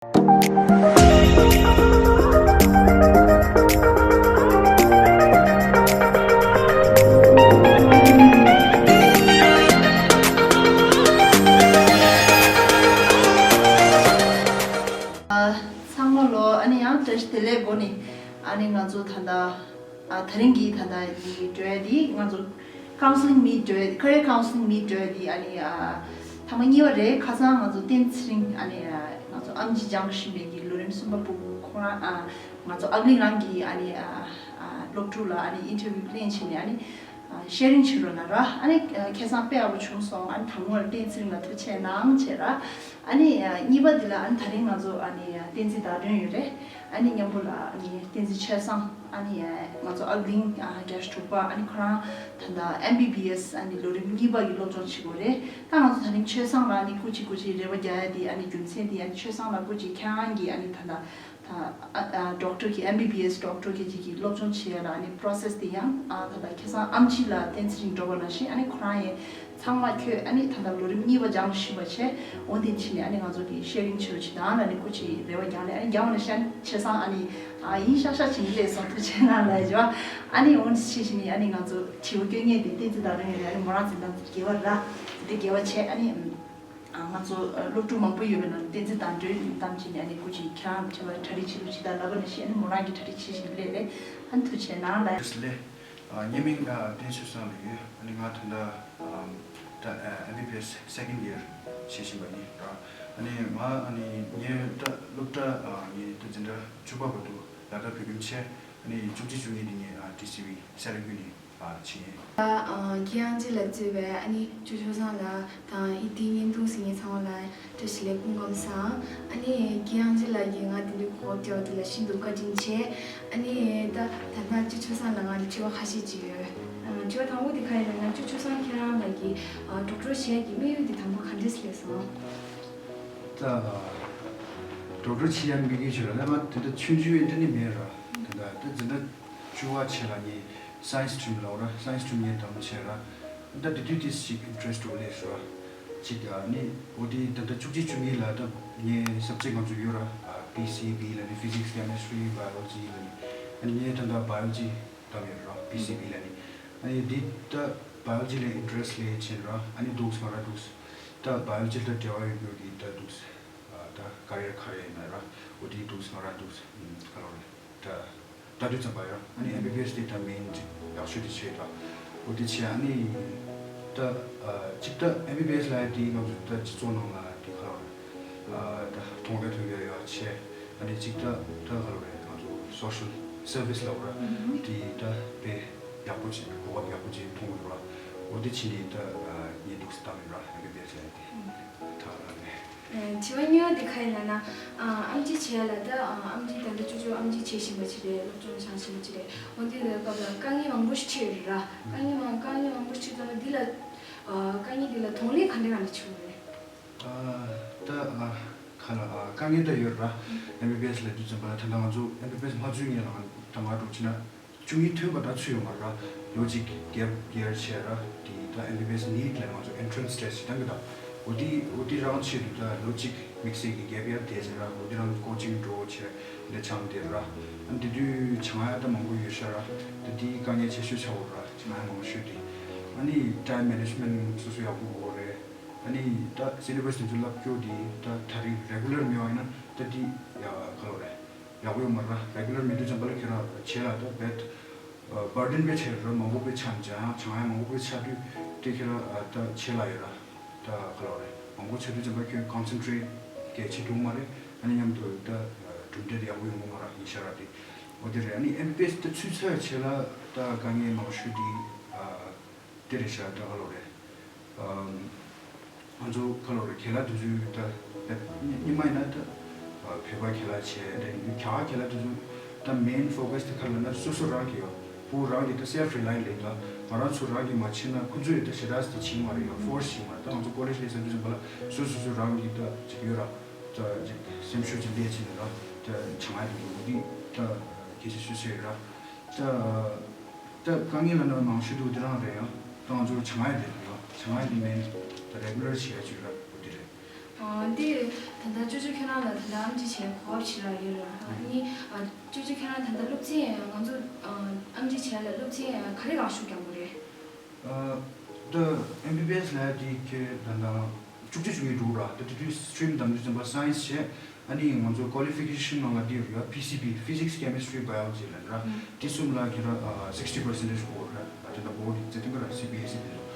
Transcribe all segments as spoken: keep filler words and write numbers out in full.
ཚང་མ་ལོ་ཨ་ནི་ཡང་བཀྲ་ཤིས་བདེ་ལེགས་སྒོ་ནས། ཨ་ནི་ང་ཚོ་ད་ལྟ་ཨ་དེ་རིང་གི་ད་ལྟ་ཡི་འགྲོ་ཡ་འདི་ང་ཚོ་counselling meet འགྲོ་ཡ་འདི་career counselling meet འགྲོ་ཡ་འདི་ཨ་ནི་ཨ་ཐེངས་མ་གཉིས་པ་རེད། ཁ་སང་ང་ཚོ་བསྟན་ཚེ་རིང་ཨ་ནི་ཨ་ང་ཚོ་ཨེམ་ཆི་སྦྱང་བཞིན་པའི་གི་ལོ་རིམ་གསུམ་པ་ཕྲུ་གུ་ཁོ་རང་ཨ་ང་ཚོ་ཨ་གླིང་རང་གི་ཨ་ནི་ཨ་ཨ་སློབ་ཕྲུག་ལ་ཨ་ནི་interview ལེན་བྱས་ནས་ཨ་ནི་ཨ་sharing བྱེད་རོགས་གནང་ར། ཨ་ནི་ཨ་ཁ་སང་དཔེ་ཡག་པོ་བྱུང་སོང་། ཨ་ནི་དང་པོ་ལ་བསྟན་ཚེ་རིང་ལ་ཐུགས་རྗེ་གནང་བྱས་ར། ཨ་ནི་ཨ་གཉིས་པ་འདི་ལ་ཨ་ནི་དེ་རིང་ང་ཚོ་ཨ་ནི་ཨ་བསྟན་འཛིན་ཟླ་སྒྲོན་ཡོད་རེད། ཨ་ནི་མཉམ་པོ་ལ་ཨ་ནི་བསྟན་འཛིན་ཆོས་བཟང་ཨ་ནི་ཨ་ང་ཚོ་ཨ་གླིང་ཨ་བརྒྱད་ཅུ་དྲུག་པ། ཨ་ནི་ཁོ་རང་ད་ལྟ་ཨེམ་བི་བི་ཨེས་ཨ་ནི་ལོ་རིམ་གཉིས་པ་གི་སློབ་སྦྱོང་བྱེད་དགོས་རེད། ད་ང་ཚོ་དེ་རིང་ཆོས་བཟང་ལ་ཨ་ནི་སྐུ་མཁྱེན་སྐུ་མཁྱེན་རེ་བ་རྒྱག་ཡ་དེ་ཨ་ནི་རྒྱུ་མཚན་དེ་ཨ་ནི་ཆོས་བཟང་ལ་སྐུ་མཁྱེན་ཁྱེད་རང་གི་ཨ་ནི་ད་ལྟ་ད་ཨ་ཨ་doctor གི་ཨེམ་བི་བི་ཨེས་doctor གི་ཅིག་གི་སློབ་སྦྱོང་བྱེད་ཡ་ལ་ཨ་ནི་process དེ་ཡང་ཨ་ད་ལྟ་ཁ་སང་ཨེམ་ཆི་ལ་བསྟན་ཚེ་རིང་འགྲོ་བ་ནང་བཞིན་ཨ་ནི་ཁོ་རང་ཡང་ཚང་མ་ཁྱོད་ཨ་ནི་ད་ལྟ་ལོ་རིམ་གཉིས་པ་སྦྱང་བཞིན་པ་བྱས། འོ་དེ་ཕྱིན་ནས་ཨ་ནི་ང་ཚོ་གི་sharing བྱེད་རོགས་བྱེད་དང་ལ་ནི་སྐུ་མཁྱེན་རེ་བ་རྒྱག་ནས་ཨ་ནི་རྒྱག་པ་ནང་བཞིན་ཆོས་བཟང་ཨ་ནི་ཨ་ཡིན་ཤག་ཤག་བྱེད་ཀྱི་རེད་སོང་། ཐུགས་རྗེ་གནང་ལ་ཡོད། ཨ་ནི་འོ་དེ་ཕྱིན་ནས་ཨ་ནི་ང་ཚོ་དྲི་བ་སྐྱོན་ངེས་དེ་བསྟན་འཛིན་ཟླ་སྒྲོན་ཡོད་རེད། ཨ་ནི་མོ་རང་འཛིན་སྟངས་དེ་དགེ་བ་ར་དེ་དགེ་བ་བྱས། ཨ་ནི། ང་ཚོ་སློབ་ཕྲུག་མང་པོ་ཡོད་པའི་ནང་བསྟན་འཛིན་དང་འབྲེལ་གཏམ་བྱས་ནས་ཨ་ནི་སྐུ་མཁྱེན་ཁྱེད་རང་ཁྱེད་རང་གྲ་སྒྲིག་བྱེད་རོགས་བྱེད་དང་ལབ་པ་ནང་བཞིན་ཨ་ནི་མོ་རང་གིས་གྲ་སྒྲིག་བྱེད་བཞིན་སླེབས་རེད། ཨ་ནི་ཐུགས་རྗེ་གནང་ལ། ལགས་སོ་ལགས། ངའི་མིང་བསྟན་ཆོས་བཟང་ལགས་ཡོད། ཨ་ནི་ང་ད་ལྟ་ད་ཨེམ་བི་བི་ཨེས་second year བྱེད་བཞིན་པ་ཡིན། ཨ་ནི་ང་ཨ་ནི་ངའི་ད་སློབ་གྲྭ་ངའི་ད་འཛིན་གྲྭ་བཅུ་པ་བར་དུ་ལ་དྭགས་བོད་ཁྱིམ་བྱས། ཨ་ནི་བཅུ་གཅིག་བཅུ་གཉིས་དེ་ངས་ཊི་སི་ཝི་སེ་ར་ཁུལ་ནས་ཨ་བྱས། ཨ་རྒན་ཨེམ་ཆི་ལགས་གཙོས་པའི་ཨ་ནི་ཅོ་ཅོ་ཚང་ལགས་དང་ཨི་ཏི་བརྙན་ཐུང་གཟིགས་མཁན་ཚང་མ་ལ་བཀྲ་ཤིས་བདེ་ལེགས་སྐུ་ཁམས་བཟང་། ཨ་ནི་རྒན་ཨེམ་ཆི་ལགས་ཀྱིས་ང་དེ་འདྲའི་གོ་སྐབས་སྤྲད་པ་དེ་ལ་ཤིན་ཏུ་བཀའ་དྲིན་ཆེ། ཨ་ནི་ད་ད་ལྟ་ཅོ་ཅོ་ཚང་ལགས་ང་ལ་དྲི་བ་ཁ་ཤས་ཅིག་ཡོད། ཨ་དྲི་བ་དང་པོ་དེ་ག་རེ་ཡིན་ན་ཅོ་ཅོ་ཚང་ཁྱེད་རང་ལགས་ཀྱིས་ཨ་ཌོག་ཊར་བྱེད་ཡག་གི་དམིགས་ཡུལ་དེ་དང་པོ་ག་འདྲས་སླེབས་སོང་། ད་ཌོག་ཊར་བྱེད་ཡག་དམིགས་ཡུལ་ཞིག་ལ་ང་དེ་འདྲ་ཆུང་ཆུང་ཡིན་དེ་ནི་མེད་ར། ད་ད་ད་འཛིན་གྲྭ་བཅུ་པ་བྱས་ལ་ངས་སའེན་སི་སི་སི་ཊིམ་ལ་འོ་ར་སའེན་སི་སི་སི་ཊིམ་ངས་དམ་བྱས་ར། ད་དེ་དུས་དེ་ཅིག་ཨིན་ཊེ་རེ་སི་ཊི་འོ་ལེ་ཤོ་ཅིག་ཨ་ནི་འོ་དེ་ད་ལྟ་བཅུ་གཅིག་བཅུ་གཉིས་ལ་ད་ངའི་སབ་ཇེག་ང་ཚོ་ཡོད་ར། པི་སི་བི་ལ་ནི་ཕི་ཟིག་སི་ཀེ་མི་སི་ཊི་རི་བྷ་ཡོ་ལོ་ཇི་ལ་ནི། ཨ་ནི་ངས་ད་ལྟ་བྷ་ཡོ་ལོ་ཇི་དམ་ཡོད་ར། པི་སི་བི་ལ་ནི། ཨ་ནི་འདི་ད་བྷ་ཡོ་ལོ་ཇི་ལ་ཨིན་ཊེ་རེ་སི་ཊི་སླེབས་ཕྱིན་ར། ཨ་ནི་འདུག་སེ་ང་ར་འདུག་སེ་ད་བྷ་ཡོ་ལོ་ཇི་ལ་འབྲེལ་བ་ཡོད་རྒྱུ་གི་ད་འདུག་སེ་ད་ཀ་རི་ཡར་ག་རེ་ཡིན་ན་ར། འོ་དེ་འདུག་སེ་ང་ར་འདུག་སེ་ག་ལོ་རེད། ད་ལྟ་དུས་ཙམ་པ་ཡང་ཨ་ནི་ཨེམ་བི་བི་ཨེས་དེ་ད་མེན་ཅིག་ཡག་ཤོས་དེ་བྱས་ད། འོ་དེ་བྱས་ཨ་ནི་ད་ཅིག་ད་ཨེམ་བི་བི་ཨེས་ལ་དེ་ང་ཚོ་ད་སྤྱི་ཚོགས་ནང་ལ་དེ་ག་རེ་ད་མཐོང་རྒྱ་ཐོས་རྒྱ་ཡོད་བྱས། ཨ་ནི་ཅིག་ད་ད་ག་རེ་ང་ཚོ་སོ་ཤལ་སར་བི་སི་ལ་འོ་ར་དེ་ད་དཔེ་ཡག་པོ་ཅིག་གོ་སྐབས་ཡག་པོ་ཅིག་མཐོང་གི་འདུག་ར། འོ་དེ་བྱས་ནས་ད་ངས་འདུག་སེ་བཏང་ཡོད་ར་ཨེམ་བི་བི་ཨེས་ལ་དེ་ད་ག་རེ། དྲི་བ་གཉིས་པ་དེ་ག་ཡིན་ལབ་ན། ཨ་ཨེམ་ཆི་བྱས་ལ་ད་ཨ་ཨེམ་ཆི་ད་ལྟ་ཅོ་ཅོ་ཨེམ་ཆི་བྱེད་བཞིན་པ་ཅིག་རེད། སློབ་སྦྱོང་སྦྱང་བཞིན་པ་ཅིག་རེད། འོ་དེ་ལ་སྐབས་ལ་དཀའ་ངལ་མང་པོ་ཞིག་འཕྲད་ཡོད་རེད་ར། དཀའ་ངལ་མང་དཀའ་ངལ་མང་པོ་ཞིག་འཕྲད་ཙང་ན་འདི་ལ་ཨ་དཀའ་ངལ་འདི་ལ་གདོང་ལེན་ག་འདྲ་ག་འདྲ་བྱུང་རེད། ཨ་ད་ཨ་ག་ལ་ཨ་དཀའ་ངལ་ད་ཡོད་ར། ཨེམ་བི་བི་ཨེས་ལ་དུས་ཙམ་པ་ལ་ད་ལྟ་ང་ཚོ་ཨེམ་བི་བི་ཨེས་མ་ཚུད་སྔོན་ལ་ང་ད་ང་འགྲོ་ཕྱིན་ན། བཅུ་གཉིས་ཐོན་པ་ད་ཚུད་ཡོད་མ་རེད། ལོ་གཅིག་གེབ་ཡར་བྱས་ར། དེ་ད་ཨེམ་བི་བི་ཨེས་ནིཊ་ལ་ང་ཚོ་ཨེན་ཊི་རེན་སི་ཊེ་སི་ཊི་བཏང་གི་ད། འོ་དེ་འོ་དེ་རང་ཆེད་དུ་ད་ལོ་གཅིག་དམིགས་བསལ་གྱི་གེབ་ཡར་དེ་ཟེར་ར། འོ་དེ་རང་ཀོ་ཅིང་འགྲོ་བྱས་འདི་སྦྱངས་བསྡད་ར། ཨ་དེ་དུས་སྦྱང་ཡ་ད་མང་པོ་ཡོད་ཤག་ར། ད་དེ་དཀའ་ངལ་ཆེ་ཤོས་ཆགས་ཡོད་ར། སྦྱང་ཡ་མང་ཤོས་དེ། ཨ་ནི་ཊའིམ་མེ་ནེ་ཇི་མེན་ཊི་སོ་སོ་ཡག་པོ་དགོས་རེད། ཨ་ནི་ད་སི་ལེ་བྷ་སི་དེ་ཚོ་བསླབ་རྒྱུ་དེ་ད་ད་རེས་རེ་གུ་ལར་མེད་པ་ཡིན་ན་ད་དེ་ཡ་ག་ལོ་རེད། ཡག་པོ་ཡོད་མ་རེད། རེ་གུ་ལར་མེད་དུས་ཙམ་པ་ལ་ཁྱེད་རང་བྱེད་ལ་ད་བེད་བར་ཌན་དཔེ་ཆེ་ར་མང་པོ་དཔེ་ཆགས་འཇང་ཆང་ཡ་མང་པོ་དཔེ་ཆགས་དུས་དེ་ཁྱེད་རང་ད་བྱེད་ལ་ཡོད་ར་ད་ག་ལོ་རེད། མང་པོ་ཆགས་དུས་ཙམ་པ་ཁྱོད་ཀོན་སེན་ཊི་རེ་ཊི་གལ་ཆེ་འདུག་མ་རེད། ཨ་ནི་མཉམ་དུ་ད་གྲུབ་འབྲས་དེ་ཡག་པོ་ཡོང་གི་མ་རེད་ཡིན་ཤག་ར། དེ་འོ་དེ་རེད། ཨ་ནི་ཨེམ་བི་བི་ཨེས་ད་ཚུད་ཚར་བྱེད་ལ་ད་དཀའ་ངལ་མང་ཤོས་དེ་དེ་རེད་ཤག་ད་ག་ལོ་རེད། ང་ཚོ་ག་ལོ་རེད་ཁྱེད་ལ་དུས་ཚོད་ད་ཉི་མ་ཡིན་ན་ད་བོད་པ་ཁྱེད་ལ་བྱས་རེད། ཁྱ་ཁྱེད་ལ་དུས་ཚོད་ད་མེན་ཕོ་ཀ་སི་དེ་ག་ལ་ན་སོ་སོ་རང་གི་ཡོད། ཕྲུ་གུ་རང་གི་ད་སེལ་ཕི་རི་ལའིན་རེད། ད་ང་རང་ཚོ་རང་གི་མ་བྱས་ན་ཁོ་ཚོས་ད་ཞེ་དྲག་དེ་བྱེད་མ་རེད་ཡོད། ཕོར་སི་བྱེད་མ་རེད། ད་ང་ཚོ་ཀོ་ལེཇ་སླེབས་ཚར་དུས་ཙམ་པ་ལ་སོ་སོ་སོ་རང་གི་ད་ཅིག་ཡོད་ར། ད་ཅིག་སེམས་ཤུགས་ཅིག་སླེབས་ཕྱིན་ནས་ར་ད་བྱང་ཡ་དེ་འདུག་འོ་དེ་ད་གལ་ཆེ་ཤོས་ཤིག་རེད་ར། ད་ད་དཀའ་ངལ་ལབ་ན་མང་ཤོས་འདུག་འདི་རང་རེད་ཡ། ད་ང་ཚོ་བྱང་ཡ་དེ་རེད་ཡ། བྱང་ཡ་དེ་མེན་ད་རེ་གུ་ལར་བྱེད་ཡ་ཅིག་ར་འོ་དེ་རེད། འདི་ད་ལྟ་ཅོ་ཅོ་ཁྱོད་རང་ལ་ད་ལྟ་ཨེམ་ཆི་བྱས་གོ་སྐབས་ཞིག་རག་ཡོད་ལ། ཨ་ནི་ཅོ་ཅོ་ཁྱོད་རང་ད་ལྟ་སློབ་ཚན་ང་ཚོ་ཨེམ་ཆི་བྱས་ལ་སློབ་ཚན་ག་རེ་རང་ཤུགས་རྒྱག་དགོས་རེད། ད་ཨེམ་བི་བི་ཨེས་ལ་དེ་ཁྱེད་ད་ལྟ་བཅུ་གཅིག་བཅུ་གཉིས་འགྲོ་ར། ད་དེ་དུས་སི་ཊི་རིམ་བདམས་དུས་ཙམ་པ་སའེན་སི་བྱས། ཨ་ནི་ང་ཚོ་ཀོ་ལི་ཕི་ཀེ་ཤན་ནང་ལ་དེ་ཡོད་ར། པི་སི་བི། Physics Chemistry Biology ལ་ར། དེ་གསུམ་ལ་ཁྱེད་ར་sixty percentage སྐོར་ར། ད་ལྟ་བོར་ཌི་ཛེ་ཏིང་ག་ར་སི་བི་ཨེས་ཨི་དེ་ཚོ་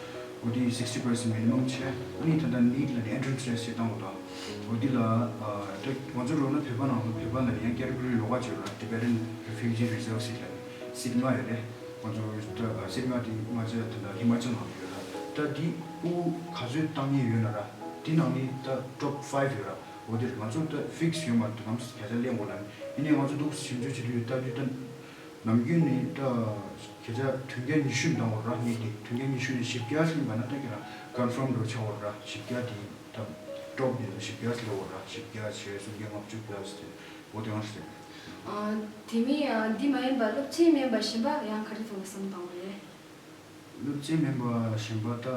འོ་དེ་sixty percent minimum བྱས། ཨ་ནི་ད་ལྟ་ནིཊ་ལ་ནི་ཨེན་ཊི་རན་སི་ཊེ་སི་ཊི་བཏང་འོ་ད། འོ་དེ་ལ་ད་ང་ཚོ་འགྲོ་ན་བོད་པ་ནང་ལ་བོད་པ་ལ་ནི་ཡང་ཀེ་ཊི་གོ་རི་ལོགས་ཀ་བྱོས་ར། Tibetan Refugee Reserve Seat ལ་ནི་སིཊ་ལྔ་ཡོད་རེད། ང་ཚོ་ད་སིཊ་ལྔ་དེ་ལྔ་ཆ་ད་ལྟ་ཧི་མ་ཅལ་ནང་ཡོད་ར། ད་དེ་ཕྲུ་གུ་ག་ཚོད་བཏང་མཁན་ཡོད་ན་ར། དེ་ནང་ནས་ད་ཊོབ་ཕའིབ་ཡོད་ར། འོ་དེ་རེད། ང་ཚོ་ད་ཕིག་སི་ཡོད་མ་རེད། དུས་ནམ་བརྒྱ་ཆ་གླེང་དགོས་ལ་ནི། ཡིན་ནའི་ང་ཚོ་འདུག་ཞིབ་འཇུག་བྱེད་དུས་ད་དུས་ད་ནམ་རྒྱུན་ནས་ད་བརྒྱ་ཆ་དོན་བརྒྱ་ཉི་ཤུ་འདང་བར་ར། ནི་དེ་དོན་བརྒྱ་ཉི་ཤུ་ནས་བཞི་བརྒྱ་ཟིན་པ་ན་ད་ཁྱེད་རང་ཀོན་ཕོམ་འགྲོ་ཆགས་བར་ར། བཞི་བརྒྱ་དེ་ད་ཊོབ་དེ་བཞི་བརྒྱ་ཟིན་བར་ར། བཞི་བརྒྱ་བྱས་སུམ་བརྒྱ་ལྔ་བཅུ་པ་ལ་སི་དེ་འོ་དེ་ང་སི་དེ། དེ་མིན་འདི་མ་ཡིན་པ་སློབ་ཚན་མིན་པ་གཞན་པ་ཡང་ག་རེ་ཚོ་བསམ་བཏང་བ་རེད། སློབ་ཚན་མིན་པ་གཞན་པ་ད།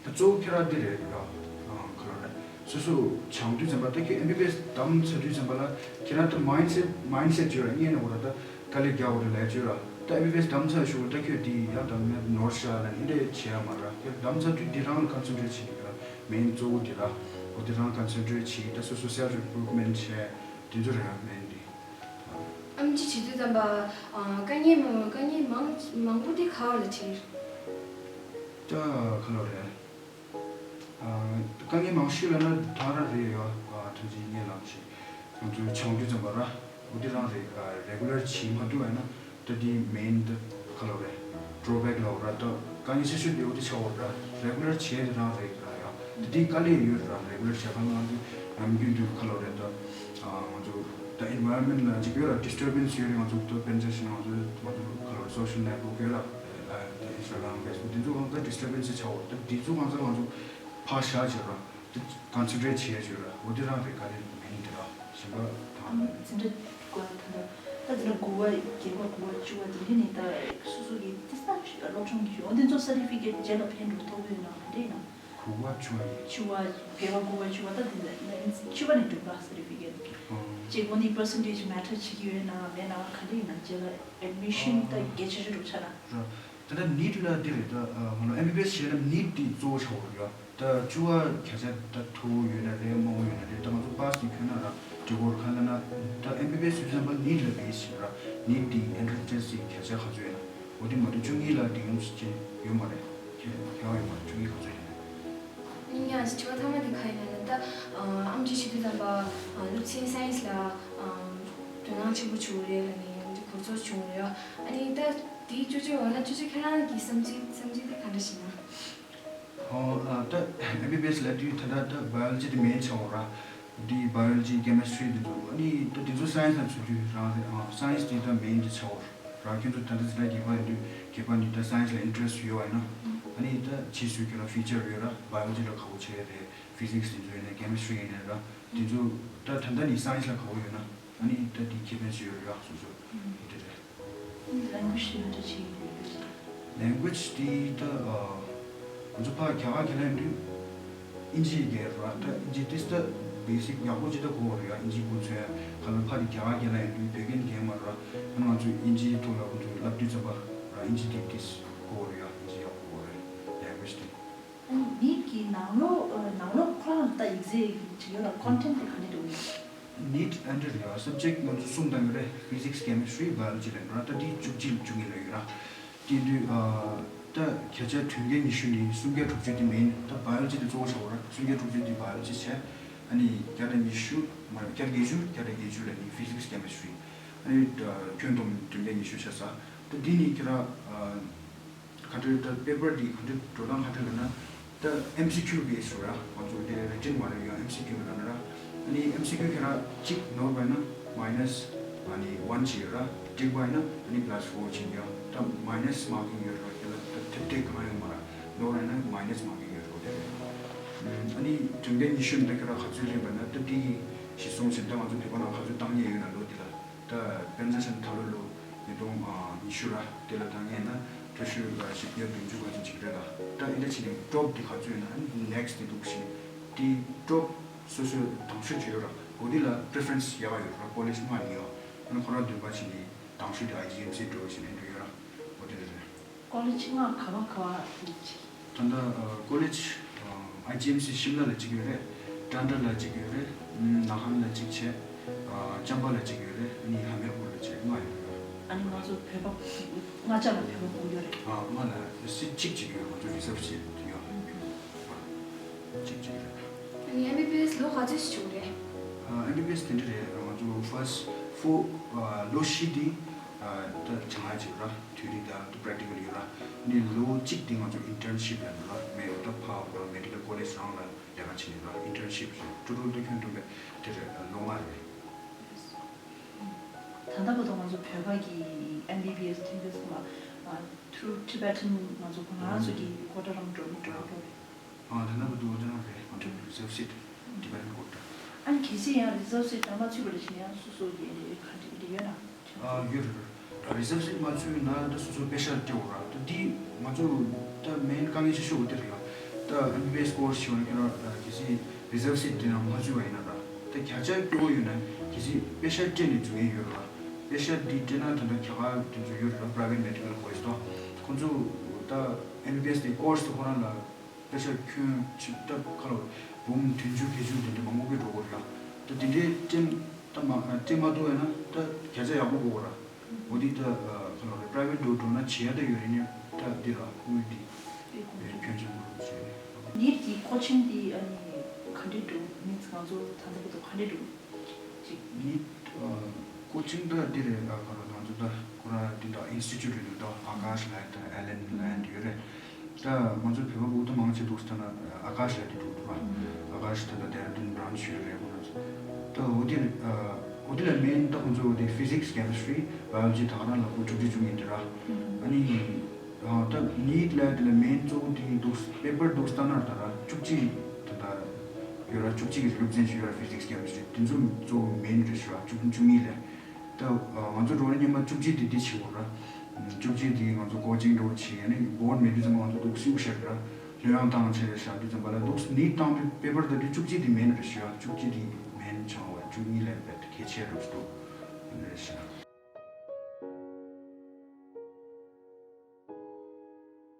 ད་གཙོ་བོ་ཁྱེད་རང་འདི་རེད་ཡ། ག་ལ་རེད། སོ་སོ་སྦྱང་དུས་ཙམ་པ་ད་ཁྱེད་ཨེམ་བི་བི་ཨེས་བདམས་ཚར་དུས་ཙམ་པ་ལ་ཁྱེད་རང་ད་མའིན་སེཊ་མའིན་སེཊ་བྱོས་ར། སྔོན་ནས་འོ་ར་ད་དཀའ་ལས་རྒྱག་འོ་ར་ལས་བྱོས་ར། ད་ཨེམ་བི་བི་ཨེས་བདམས་ཚར་ཞུ་ད་ཁྱོད་འདི་ཡ་ད་ནོར་ཤ་ལ་ནི་འདྲ་བྱེད་ཡ་མ་ར། ཁྱེད་བདམས་ཚར་དུས་འདི་རང་ལ་ཀོན་སེན་ཊི་རེཊ་བྱེད་ཀྱི་ར། མེན་གཙོ་བོ་འདི་ར། འོ་འདི་རང་ཀོན་སེན་ཊི་རེཊ་བྱེད། ད་སོ་སོ་སེལ་ཕི་ཨིམ་པུ་རུབ་མེན་ཊི་བྱས། དེ་ཚོ་རེད་ཡ་མེན་འདི། ཨེམ་ཆི་བྱེད་དུས་ཙམ་པ། དཀའ་ངལ་མང་དཀའ་ངལ་མང་མང་པོ་དེ་ག་བ་ལ་འཕྲད། ད་ག་ལ་རེད། དཀའ་ངལ་མང་ཤོས་ལ་ན་ད་ར་རེད་ཡ། ཐུགས་རྗེ་ཉེ་ལམ་ཞིག་ང་ཚོའི་སྦྱང་དུས་ཙམ་པ་ར། འོ་དེ་རང་རེད། རེ་གུ་ལར་བྱེད་མ་ཐུབ་པ་ཡིན་ན་ད་དེ་མེན་ད་ག་ལ་རེད། ཌོ་བེག་ལ་འོ་ར། ད་དཀའ་ངལ་ཆེ་ཤོས་དེ་འོ་དེ་ཆགས་འོ་ར། རེ་གུ་ལར་བྱེད་དེ་རང་རེད་ར་ཡ། ད་དེ་དཀའ་ལས་ཡོད་ར། རེ་གུ་ལར་བྱེད་ཁང་ལ་ང་ཚོ་ནམ་རྒྱུན་དུ་ག་ལ་རེད། ད་ང་ཚོ་ད་ཨེན་ཝའི་རོན་མེན་ཊི་ལ་ཅིག་ཡོད་ར། ཌིས་ཊར་བེན་སི་ཡོད་རེད། ང་ཚོ་ད་དཔེར་ན་ཆ་བཞག་ན་ང་ཚོ་ང་ཚོ་ག་ལ་རེད། སོ་ཤལ་ནེཊ་ཝརཀ་ཡོད་ར། ད་ཨིན་སི་ཊ་གྷ་རམ་ཕེ་སི་བུག་དེ་ཚོ་གང་ག་ཌིས་ཊར་བེན་སི་ཆགས་འོ། ད་དེ་ཚོ་གང་ག་ང་ཚོ་ཕར་བཞག་བྱེད་ར། ཀོན་སེན་ཊི་རེཊ་བྱེད་ཡ་བྱོས་ར། འོ་དེ་རང་རེད། དཀའ་ལས་མེད་ནི་དེ་ར། གཞན་པ་དང་། ཨ་ཙི་འདྲ་དགོས་ད་ད་ད་འདི་འདྲ་དགུ་བ་བརྒྱད་པ་དགུ་བ་བཅུ་བ་དེ་འདྲ་ནི་ད་སོ་སོ་གི་ཏི་ས་སློབ་སྦྱོང་གི་ཞུ་འོ་དེ་ཚོ་སར་ཊི་ཕི་ཀེཊ་རྗེས་ལ་ཕན་འགྲོ་ཐུབ་ཡོད་ན་འདྲ་ཡིན་ན། དགུ་བ་བཅུ་བ་ཡིན། བཅུ་བ་བརྒྱད་པ་དགུ་བ་བཅུ་བ་ད་དེ་འདྲ་ཡིན་ན་ཡིན་བཅུ་བ་ནས་འགྲོ་པ་སར་ཊི་ཕི་ཀེཊ་ཅེ་གོ་ནི་པར་སེན་ཊེ་ཇི་མེ་ཊར་བྱེད་ཀྱི་ཡོད་ན་མེད་ན་ག་འདྲ་ཡིན་ན་རྗེས་ལ་ཨེ་ཌི་མི་ཤན་ད་གལ་ཆེ་ཤོས་འགྲོ་ཆ་ན། ར། ད་ལྟ་ནིཊ་ལ་འདི་རེད། ད་ང་ལ་ཨེམ་བི་བི་ཨེས་བྱས་ན་ནིཊ་འདི་གཙོ་བོ་ཆགས་ཡོད་རེད་ཡ། ད་བཅུ་བ་བརྒྱ་ཆ་ད་མཐོ་བོ་ཡོད་ན་རེད། དམའ་བོ་ཡོད་ན་རེད། ད་ང་ཚོ་པཱ་སི་འདི་ཁྱོན་ན་ར་འགྲིག་གོ་ར། གང་ལ་ན་ད་ཨེམ་བི་བི་ཨེས་བྱེད་དུས་ཙམ་པ་ནིཊ་ལ་བེ་སི་བྱེད་ར། ནིཊ་འདི་ཨེན་ཊི་རན་སི་ཊེ་སི་འདི་བརྒྱ་ཆ་ག་ཚོད་ཡོད་ན། འོ་དེ་མ་གཏོགས་བཅུ་གཉིས་ལ་འདི་ཡོང་ཅེས་ཡོད་མ་རེད། ཁྱད་ཁྱད་པར་ཡོད་མ་རེད། བཅུ་གཉིས་ག་ཚོད་ཡོད་ན། ཡིན་ཡང་དྲི་བ་མཐའ་མ་དེ་ག་ཡིན་ན་ད་ཨེམ་ཆི་བྱེད་དུས་ཙམ་པ་སློབ་ཚན་སའེན་སི་ལ་དོ་སྣང་ཆེན་པོ་བྱུང་རེད། ཨ་ནི་འདི་གོ་ཚོད་བྱུང་རེད། ཨ་ནི་ད་དེའི་ཅོ་ཅོ་འོ་ན་ཅོ་ཅོ་ཁྱེད་རང་གི་བསམ་ཚུལ་བསམ་ཚུལ་དེ་ག་འདྲ་ཞིག་ན། ཨོ་ཨ་ད་ཨེམ་བི་བི་ཨེས་ལབ་དུས་ད་ལྟ་ད་བྷ་ཡོ་ལོ་ཇི་དེ་མེན་ཆགས་འོ་ར། དེ་བྷ་ཡོ་ལོ་ཇི་ཀེ་མི་སི་ཊི་རི་དེ་ཚོ། ཨ་ནི་ད་དེ་ཚོ་སའེན་སི་ནང་ཚུད་དུས་རང་རེད། ཨ་སའེན་སི་དེ་ད་མེན་དེ་ཆགས་འོ་ར། ཁྱོད་ཚོ་ད་ལྟ་ཟེར་ན་རྒན་པ་ཡིན་དུས་རྒན་པ་ནི་ད་སའེན་སི་ལ་ཨིན་ཊི་རེ་སི་ཊི་ཡོད་པ་ཡིན་ན། ཨ་ནི་ད་ཕྱིས་སུ་ཁྱོད་རང་ཕིའུ་ཅར་ཡོད་ར། བྷ་ཡོ་ལོ་ཇི་ལ་ག་པར་བྱེད་ཡ་རེད། ཕི་ཟིག་སི་དེ་ཚོ་ཡིན་ན་ཀེ་མི་སི་ཊི་རི་ཡིན་ན་ར། དེ་ཚོ་ད་ད་ལྟ་ནི་སའེན་སི་ལ་ག་པར་ཡོད་ན། ཨ་ནི་ད་དེ་ཁེ་ཕན་ཅི་ཡོད་རེད་ཡ། སོ་སོ་ཨིན་ཊི་རེ་སི་ཊི་རེད། ལེང་གུ་ཨེཇ་དེ་ག་འདྲ་བྱེད་ཀྱི་ཡོད་པས། ལེང་གུ་ཨེཇ་དེ་ད་ང་ཚོ་ཕར་རྒྱ་གར་ཁྱེད་རང་འདུས་ཨིན་ཇི་རྒྱལ་ར། ད་ཨིན་ཇི་ཏིས་ད་བེ་སིག་ཡག་པོ་ཅིག་ད་གོ་བ་རེད་ཡ། ཨིན་ཇི་གོ་ཚོད་ག་ལ་ཕར་དེ་རྒྱ་གར་ཁྱེད་རང་འདུས་བོད་སྐད་རྒན་མ་ར། ང་ཚོ་ཨིན་ཇིའི་ཐོག་ལ་ཁོང་ཚོ་བསླབ་དུས་ཙམ་པ་ར་ཨིན་ཇི་དེ་ཏིས་གོ་བ་རེད་ཡ། ཨིན་ཇི་ཡག་པོ་གོ་བ་རེད། ལེང་གུ་ཨེཇ་དེ། ཨ་ནི་ནིཊ་གི་ནང་ལོགས་ནང་ལོགས་ཁོ་རང་ད་ཡིག་ཚད་ཀྱི་བྲིས་ཡོད་ལ་ཀོན་ཊེན་དེ་ག་འདྲ་འདུག་ཡིན། ནིཊ་ཨེན་ཊི་རེད་ཡ། སབ་ཇེག་ང་ཚོ་གསུམ་དང་ཡོད་རེད། ཕི་ཟིག་སི་ཀེ་མི་སི་ཊི་རི་བྷ་ཡོ་ལོ་ཇི་ལ་ཡོད་ར། ད་དེ་བཅུ་གཅིག་བཅུ་གཉིས་ལ་ཡོད་ར། དེ་དུས་ད་བརྒྱ་ཆ་དོན་བརྒྱ་ཉི་ཤུ་ནི་སུམ་བརྒྱ་དྲུག་ཅུ་དེ་མེན། ད་བྷ་ཡོ་ལོ་ཇི་དེ་གཙོ་བོ་ཆགས་པ་ར། སུམ་བརྒྱ་དྲུག་ཅུ་དེ་བྷ་ཡོ་ལོ་ཇི་བྱས། ཨ་ནི་བརྒྱ་དང་ཉི་ཤུ་མ་རེད། བརྒྱ་དང་བརྒྱད་ཅུ་བརྒྱ་དང་བརྒྱད་ཅུ་ལ་ནི་ཕི་ཟིག་སི་ཀེ་མི་སི་ཊི་རི། ཨ་ནི་ཁྱོན་བསྡོམས་དོན་བརྒྱ་ཉི་ཤུ་བྱས་ས། ད་འདི་ནི་ཁྱེད་རང་ག་འདྲ་ད་པེ་པར་འདི་ག་འདྲ་འགྲོ་སྟངས་ག་འདྲ་ལབ་ན། ད་ཨེམ་སི་ཁྱུ་བེ་སི་ར། ང་ཚོ་དེ་རི་ཊན་མ་རེད་ཡང་ཨེམ་སི་ཁྱུ་ལབ་ན་ར། ཨ་ནི་ཨེམ་སི་ཁྱུ་ཁྱེད་རང་གཅིག་ནོར་བ་ན་མའི་ནས་ཨ་ནི་ཝན་བྱེད་ར། འགྲིག་པ་ན་ཨ་ནི་པ་ལ་སི་ཕོར་བྱེད་ཡ། ད་མའི་ནས་མར་ཀིང་ཡོད་ར། ཁྱེད་ལ་ད་ཐེབས་ཐེབས་གང་ཡང་མ་ར། ནོར་བ་ན་མའི་ནས་མར་ཀིང་ཡོད་ར། དེ་རེད། ཨ་ནི་དོན་བརྒྱ་ཉི་ཤུ་འདི་ཁྱེད་རང་ག་ཚོད་ལེན་པ་ན་ད་འདི་གི་གཞི་བཟུང་བྱས། ད་ང་ཚོ་བོད་པ་ནང་ག་ཚོད་བཏང་མཁན་ཡོད་ན་ལོ་འདི་ལ། ད་དཔེར་ན་ཆ་ནས་ད་ལོ་ལོ་ཉིས་སྟོང་ཉི་ཤུ་ར། དེ་ལ་ད་ངས་ན་ཐོ་ཤུ་བཞི་བརྒྱ་བདུན་ཅུ་ག་ཚོད་ཅིག་རེད་ལ། ད་ཨེ་འདྲ་བྱས་ནས་ཊོབ་དེ་ག་ཚོད་ཡིན་ན་ནེག་སི་དེ་འདུག་ཞིག་ དེ་ཊོབ་སོ་སོའི་དང་ཤོས་ཅིག་ཡོད་ར། འོ་དེ་ལ་པི་རི་ཕེ་རེན་སི་ཡག་ག་ཡོད་ར། ཀོ་ལེཇ་ལྔ་ནི་ཡོད། ཨ་ནི་ཁོ་རང་བདུན་པ་ཅིག་ནི་དང་ཤོས་དེ་ཨའི་ཇི་ཨེམ་སི་འགྲོ་བཞིན་ནས་འགྲོ་ཡོད་ར། འོ་དེ་རེད། ཀོ་ལེཇ་ལྔ་ག་བ་ག་བ་ཡིན་ཅིག་ད་ལྟ་ཨ་ཀོ་ལེཇ་ཨ་ཨའི་ཇི་ཨེམ་སི་UN ལ་གཅིག་ཡོད་རེད། ཊན་ཊ་ལ་གཅིག་ཡོད་རེད། ཨམ་ནཱ་ཧན་ལ་གཅིག་བྱས། ཨ་ཅམ་པ་ལ་གཅིག་ཡོད་རེད། ཨ་ནི་ཧ་མིར་པུར་ལ་བྱས་ལྔ་ཡོད་རེད། ཨ་ནི་ང་ཚོ་བོད་པ་ལྔ་ཆ་ལ་བོད་པ་དགུ་ཡོད་རེད། ཨ་ལྔ་ལ་སི་ཊི་གཅིག་གཅིག་ཡོད། ང་ཚོ་རི་ཛརབ་སི་ཊི་ཡོད། ཨ་གཅིག་གཅིག་རེད། ཨ་ནི་ཨེམ་བི་བི་ཨེས་ལོ་ག་ཚོད་ཞིག་བྱུང་རེད། ཨ་ཨེམ་བི་བི་ཨེས་དེ་འདྲ་རེད། ང་ཚོ་ཕར་སི་ཊི་ཕོར་ཨ་ལོ་བཞི་དེ་ཨ་ད་སྦྱང་ཡག་བྱས་ར། ཐིའོ་རི་དང་པེ་རེག་ཊི་ཀལ་ཡོད་ར། ཨ་ནི་ལོ་གཅིག་དེ་ང་ཚོ་ཨིན་ཊརན་ཤིབ་ལབ་ནོ་ར། མེ་ད་ཕར་མེ་ཌི་ཀལ་ཀོ་ལེཇ་རང་ལ་ལས་ཀ་བྱེད་ནི་ར། ཨིན་ཊརན་ཤིབ་བྱས། ཊོ་ཊལ་ད་ཁྱོན་བསྡོམས་པས་དེ་རེད། ལོ་ལྔ་རེད། ད་ལྟ་བར་དུ་ང་ཚོ་བོད་པ་གི་ཨེམ་བི་བི་ཨེས་ཐོན་མཁན་ཚང་མ་ཨ་ཐུརུ་ཊི་བེ་ཊན་ང་ཚོ་ཁོ་རང་ཚོ་གི་ཧོ་ཊེལ་རང་འགྲོ་མི་འགྲོ་འགྲོ་རེད། ཨ་ད་ལྟ་བར་དུ་ཧོ་ཊེལ་རང་རེད། ང་ཚོ་རི་ཛརབ་སི་ཊི་ཌི་པེ་ནཌ་ཀོ་ཊ། ཨ་ནི་གལ་སྲིད་ཡང་རི་ཛརབ་སི་ཊི་ཌི་མ་ཚུད་པ་ལ་ཕྱིན་ཡང་སོ་སོ་གི་ཨ་ནི་ག་འདྲ་འདི་ཡོད་ན། ཨ་ཡོད་རེད། རི་ཛརབ་སི་ཊི་མ་ཚུད་ན་ད་སོ་སོ་པེ་ཤལ་སྤྲད་དགོས་ར། ད་འདི་ང་ཚོ་ད་མེན་དཀའ་ངལ་ཆེ་ཤོས་འོ་དེ་རེད་ཡ། ད་ཨེམ་བི་བི་ཨེས་ཀོར་སི་བྱེད་པ་ན་ཁྱེད་རང་གལ་སྲིད་རི་ཛརབ་སི་ཊི་དེ་ནང་མ་ཚུད་པ་ཡིན་ན་ར། ད་བརྒྱ་ཆ་སྐྱོ་བོ་ཡོད་ན་གལ་སྲིད་པེ་ཤལ་སྤྲད་ནས་འཛུལ་མཁན་ཡོད་ར། པེ་ཤལ་འདི་སྤྲད་ན་ད་ལྟ་རྒྱ་གར་དེ་ཚོ་ཡོད་ར། པ་རའི་ཝེ་ཊི་མེ་ཌི་ཀལ་ཀོ་ལེཇ་དང་། ཁོང་ཚོ་ད་ཨེམ་བི་བི་ཨེས་དེ་ཀོར་སི་དེ་ཁོ་རང་ལ་པེ་ཤལ་ཁྱོན་ཆེ་ད་ག་ལ་འབུམ་བདུན་ཅུ་བརྒྱད་ཅུ་དེ་འདྲ་མང་པོ་སྤྲད་འགྲོ་གི་རེད་ཡ། ད་དེ་འདྲའི་སྤྲད་ད་མ་སྤྲད་མ་ཐུབ་ཡ་ན་ད་བརྒྱ་ཆ་ཡག་པོ་དགོས་ར། འོ་དེ་ད་ག་ལ་རེད། པ་རའི་ཝེ་ཊི་འགྲོ་འགྲོ་ན་བྱེད་ཡ་ད་ཡོད་རེད། ནི་ད་འདི་ར་དངུལ་འདི་ཁྱོན་ཆེན་པོ་རུ་བྱས་རེད། ནིཊ་གི་ཀོ་ཆིང་འདི་ཨ་ནི་ག་འདྲས་འགྲོ། མིན་ང་ཚོ་ད་ལྟ་བར་དུ་ག་འདྲས་འགྲོ། ཅིག་ནིཊ་ཀོ་ཆིང་ད་འདི་རེད། ཨ་ག་རེ་ང་ཚོ་ད་ཁོ་ར་འདི་ད་ཨིན་སི་ཊི་ཊུཊ་རེད་འདུག་ད་ཨ་ཀ་ཤ་ལབ་ཡ་ད་ཨེ་ལན་ལབ་ཡ་འདི་ཡོད་རེད། ད་ང་ཚོ་བོད་པ་བོད་ད་མང་ཆེ་འདུག་ད་ན་ཨ་ཀ་ཤ་ལབ་ཡ་འདི་འདུག་འདུག་ཨ་ཀ་ཤ་ད་ད་ཌེ་ར་ཌུན་བྷ་རན་ཆི་ཡོད་རེད། ཁོ་ར་ཚོ་ད་འོ་དེ་ཨ་འོ་དེ་ལ་མེན་ད་ཁོ་ཚོ་འོ་དེ་ཕི་ཟིག་སི་ཀེ་མི་སི་ཊི་རི་བྷ་ཡོ་ལོ་ཇི་ད་ག་རང་ལ་ཁོ་བཅུ་གཅིག་བཅུ་གཉིས་འདི་ར། ཨ་ནི། ཨ་ད་ནིཊ་ལ་དེ་ལ་མེན་གཙོ་བོ་དེ་འདུག་པེ་པར་འདུག་ལྟ་ན་ད་ར་བཅུ་གཅིག་ད་ད་ཡོད་ར། བཅུ་གཅིག་གི་སློབ་ཚན་ཞིག་ཡོད་ར། ཕི་ཟིག་སི་ཀེ་མི་སི་ཊི་རི་དེ་ཚོ་གཙོ་བོ་མེན་རེད་ཤག་བཅུ་བཅུ་གཉིས་ལས། ད་ང་ཚོ་འགྲོ་ན་སྔོན་མ་བཅུ་གཅིག་དེ་འདི་བྱེད་དགོས་ར། བཅུ་གཅིག་དེ་ང་ཚོ་ཀོ་ཆིང་འགྲོ་བྱེད་ཡ་ནི་བྷོར་ཌི་མེད་དུས་ཙམ་པ་ང་ཚོ་འདུག་སེ་བཤད་ར། ལྷོད་ཡངས་བཏང་བྱས་བཞག་དུས་ཙམ་པ་ལ་འདུག་ནིཊ་བཏང་དུས་པེ་པར་ད་དུས་བཅུ་གཅིག་དེ་མེན་རེད་ཤག་བཅུ་གཅིག་དེ་མེན་ཆགས་པ་བཅུ་གཉིས་ལས་བེད་གལ་ཆེ་རུ་འདུག་རེད་ཤག